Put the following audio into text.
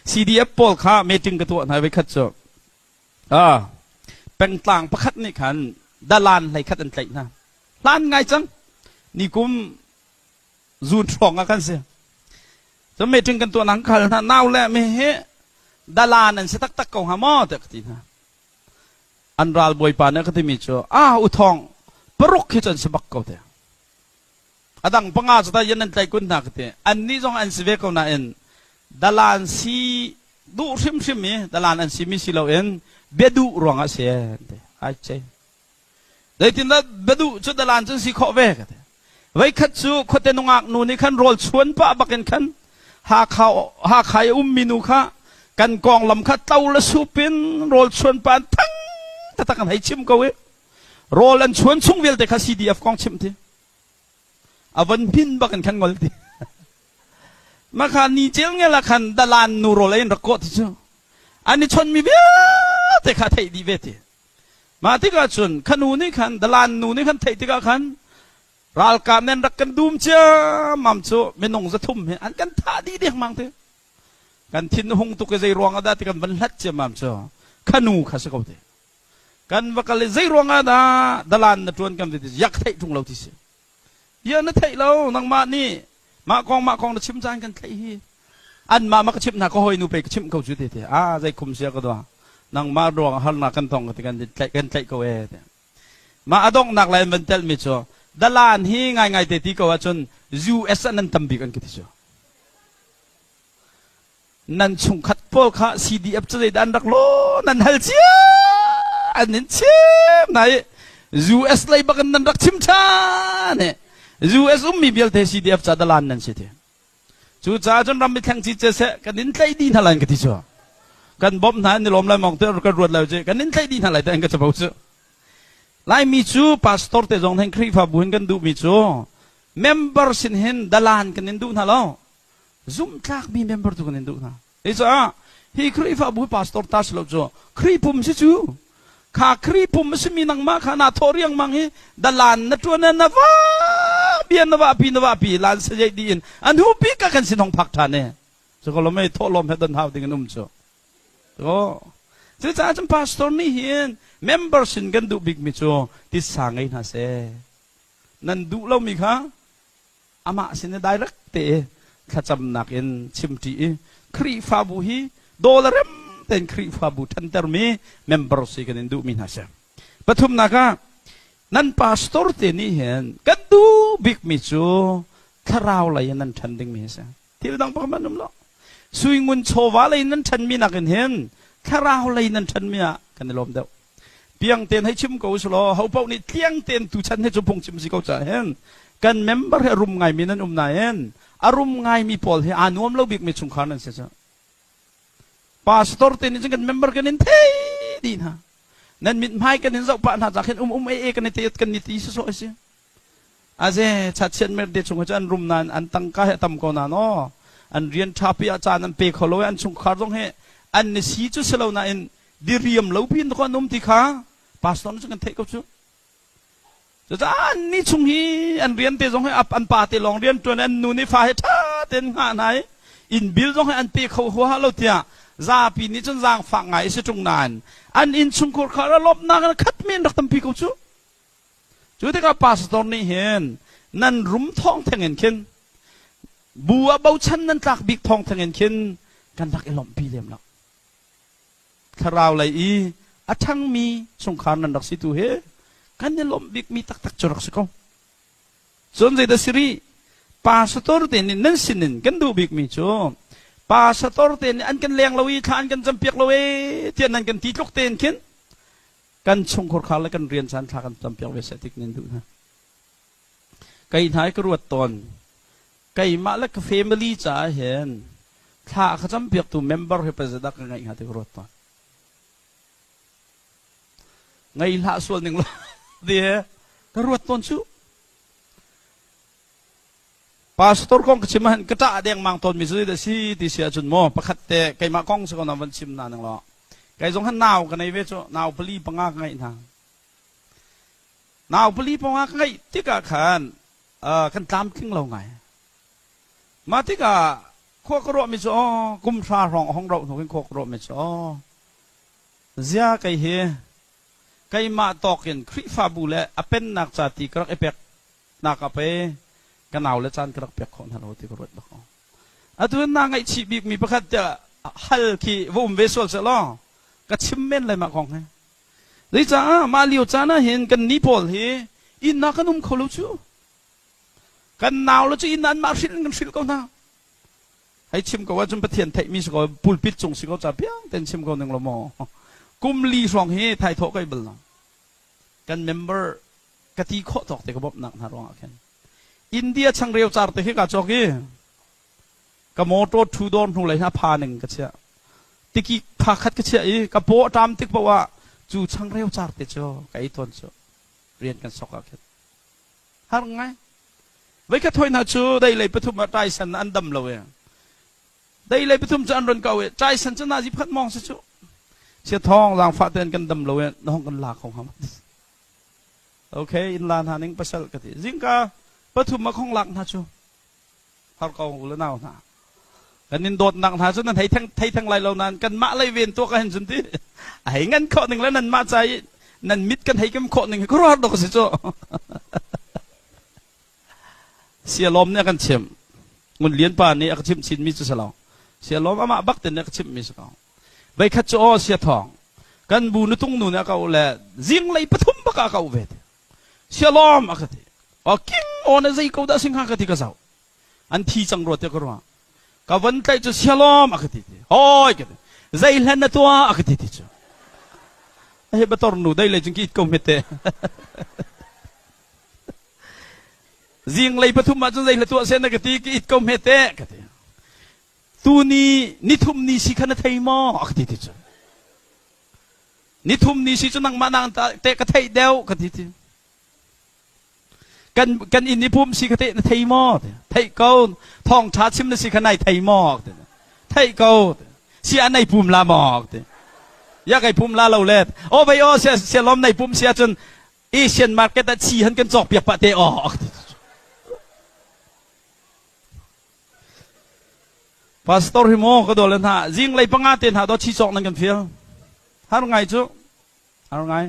CDF pawl kha meeting ka tuah hna voi khat cu. Ah, pengtlang pakhat nih khan dalan hlei khat an tlaih hna. Hlan ngai cang. Nikum zun hrawng ah kan si. Cun meeting kan tuah nang khal hna nau le mi hi dalan an si taktak ko hnga maw tiah ka ti hna. An ral bawipa nih a ka timi cu ah u thawng paruk hi cu an si bak ko te. A dang panga cu ta yan an tlaih kun hna ka ti. Annih zong an si ve ko nain dalan si duh hrimhrim i dalan an si mi si loin bia duh ruangah si an ti. Ai ce. Zeitindah biaduh cu dalan cun si khawh ve ka ti. Voikhat cu khuate nungak nu nih khan rawl chuan pah bakin khan Hakha Hakha i ummi nu kha kan konglam kha tlo le sup in rawl chuan pah an thang taktak an hei chim ko i rawl an chuan chung vialte kha CDF kong chim ti. A von hmin bakin khan ngol ti. Mah ni cel ngel ah khan dalan nu rawl ei in rak kawh ti cu. An i chonmi vialte kha theih dih ve ti. Mah tikah cun kha nu nih khan dalan nu nih khan theih tikah khan ralkap nih an rak kan dum ciammam cu minung 300 hi an kan thah dih dengmang ti. Kan thin hung tuk i zei ruang ah dah ti kan van hlat ciammam cu kha nu kha si ko ti. Kan va kal i zei ruang ah dah dalan na ṭuan kan ti yak theih ṭung lo ti si. Bia na theih lo nangmah nih mah kong mah kong na chim caan kan theih hi anmah ma ka chimh hna ka hawi nu pei ka chimh ko cu te te a zei khum sia ka dua nangmah ruang harnak kan tong ka ti kan tlaih kan tlaih ko e te mah a donghnak lai an van telh mi cu dalan hi ngai ngai te ti ko ahcun US ah nan tam bik an ka ti cu Nan chungkhat pawl kha CDF cu zeidah an rak law nan hal cia an in chim hna i US lei bak in nan rak chim ṭhan i US ummi vialte CDF ca dalan nan si ti. Cucaah cun ram i thleng ci seh kan in tlaih dih hna lai ka ti cu. Kan bawmh hna an i lawm lai mawng te kan ruat lai cu kan in tlaih dih hna lai te an ka capo cu. Laimi cu pastor te zong hin Khrihfabu hin kan duhmi cu member sin hin dalan kan in duh hna lo. Zumhtlakmi member tu kan in duh hna. Hi caah hi Khrihfabu hi pastor ta si lo cu Khrih pum si cu kha Khrih pum a simi nangmah kha naa thawh riangmang hi dalan na ṭuan na va bia na va pi na va pi lan sajei di in an hu pi ka kan sin hong phak ṭhan e cu ko lo mei thawh lawm he don hau ding in um cu ko cucaah cun pastor nih hin member sin kan duh bik mi cu titsa ngei hna seh nan duh lomi kha amah sin i direct te thlacamnak in chimṭi i Khrihfabu hi dawlarem tein Khrihfabu ṭhantermi member si kan in duhmi hna si. Pathumnak ah nan pastor te nih hin kan duh bikmi cu thlarau lei in nan ṭhan dingmi hi si. Thil dang pakhat hmanh um lo. Sui ngun chawva lei in nan ṭhanmi nakin hin thlarau lei nan ṭhanmi ah kan i lawm deuh. Piang tein hei chim ko usulaw ho paoh nih tliang tein tuchan hi cu phungchim si ko caah hin kan member hi a rum ngaimi nan um nain a rum ngaimi pawl hi aa nuam lo bikmi chungkhar nan si cu. Pastor te nih cun kan member kan in thei dih hna. Nan mithmai kan in zoh pah hna cah khin um um e e kan i te kan i ti sawsawh a si. Aze chachiat mer te chung cu an rum nain an tangka he tam ko nain aw an rian ṭha pi ah caan an pe kho lo i an chungkhar zong he an ni si cu si lo nain diriam lo piin ko an um ti kha pastor nih cun kan theih ko cu. Cucaah an ni chung hi an rian te zong hi an pa te lawng rian ṭuan an nu nih fa he ṭha tein hngah hna i inn bil zong hi an pe kho huaha lo tiah zapi nih cun zaangfak ngai si ṭung nain an inn chungkhur kha lawmhnak in khat mi an rak tampi ko cu. Cu tikah pastor nih hin nan rum thawng theng in khin bu ah bochan nan tlak bik thawng theng in khin kan rak i lawmhpi lem lo. Thlarau lei i a ṭhangmi chungkhar nan rak si tu hi kan i lawmh bikmi taktak cu rak si ko. Cun zeidah si rih? Pastor te nih nan sinin kan duh bikmi cu pastor te nih an kan leng lo i thla an kan campiak lo ee tiah nan kan ti tluk tein khin kan chungkhur khar le kan rian caan thla kan campiak ve seh tik nan duh hna. Kei hna i ka ruat tawn. Keimah le ka family caah hin thla a ka campiaktu member hi pazeidah ka ngeih hnga ti ka ruat tawn. Ngei hlah sual ning law ti ka ruat tawn cu. Pastor kong ka chim ahhin ka ṭah dengmang tawnmi cu zeidah si ti si ahcun maw pakhat te keimah kong si ko na van chim na ning law kei zong han nau ka nei ve cu nau pali panga ka ngeih hna nau pali panga ka ngeih tikah khan kan tlamtling lo ngai mah tikah Khua ka ruahmi cu aw kum hra hrawng a hong rauh hnu khin khua ka ruahmi cu aw zia kei hi keimah tawk in Khrihfabu le a pennak ca ti ka rak i pek nak ah pei ka nau le caan ka rak pek khawh hna lo ti ka ruat bak. Atu na ngaihchih bikmi pakhat tiah hal khi va um ve sual seh law ka chim men lai mah kong hi. Zeicah mah lio caan ah hin kan ni pawl hi inn ah kan um kho lo cu. Kan nau le cu inn ah anmah hrilh in kan hrilh ko hna. Hei chim ko ahcun Pathian theihmi si ko pulpit cung si ko ca piang ten chim ko ning lo maw. Kum li hrawng hi thaithawh kai bal lo. Kan member ka ti khawh tawk te ka bawmhnak hna ruangah khin. India changreu car te khi ka cawk i ka motor thu dawr hnu lei hna pha ning ka chiah. Tiki pha khat ka chiah i ka paw a ṭam tik paoh ah cu changreu car te cu ka ei tawn cu rian kan sok ah khin. Har ngai. Voikhat hoi hna cu dei lei pathum ah ṭaisan an dam lo i dei lei pathum cu an run ko i ṭaisan cu nazi pakhat mawng si cu. Sia thawng zaangfah tein kan dam lo i na hong kan la kho hnga ma? Okay, in la hna ning pasal ka ti. Zingka pathum a khong lak hna cu har ko u le nau hna. Kan in dawtnak hna cu nan hei theng thei theng lai lo nain kan mah lei ven tuak ah hin cun ti a hei ngan khawh ning le nan mah ca i nan mit kan hei kem khawh ning hi khuaruahhar dawk a si cu. Sialawm nih a kan chimh. Ngun Lian pa nih a ka chimh chinmi cu si lo. Sialawm amah bak te nih a ka chimhmi si ko. Veikhat cu aw sia thawng kan bu nutung nu nih a ka uh le zinglei pathum bak ah a ka uh ve ti. Sialawm a ka ti. Aw king aw na zei ko dah si hnga ka ti ka zoh. An thi cang rua tiah ka ruah. Ka von tlaih cu sialawm a ka ti ti. Hoi ka ti. Zei hlan na tuah a ka ti ti cu. He bator nu dei lei cun ki it ko hmet te. Zinglei pathum ah cun zei hla tuah seh na ka ti ki it ko hmet te ka ti. Tuni nithum ni si kha na thei maw? A ka ti ti cu. Nithum ni si cu nangmah nang te ka theih deuh ka ti ti. Kan kan inn i pum si kha teh na thei maw? Theih ko. Thawngṭha chim na si kha nai thei maw? Theih ko. Si ah nai pum la maw? Ti. Ya kai pum la lo le. O vei o sia sia lom nai pum si ahcun Asian market ah chi han kan cawk piak pah te aw. Ti. Pastor hi maw ka dawle hna zinglei panga te hna do chi cawk nan kan fial. Har ngai cu. Har ngai.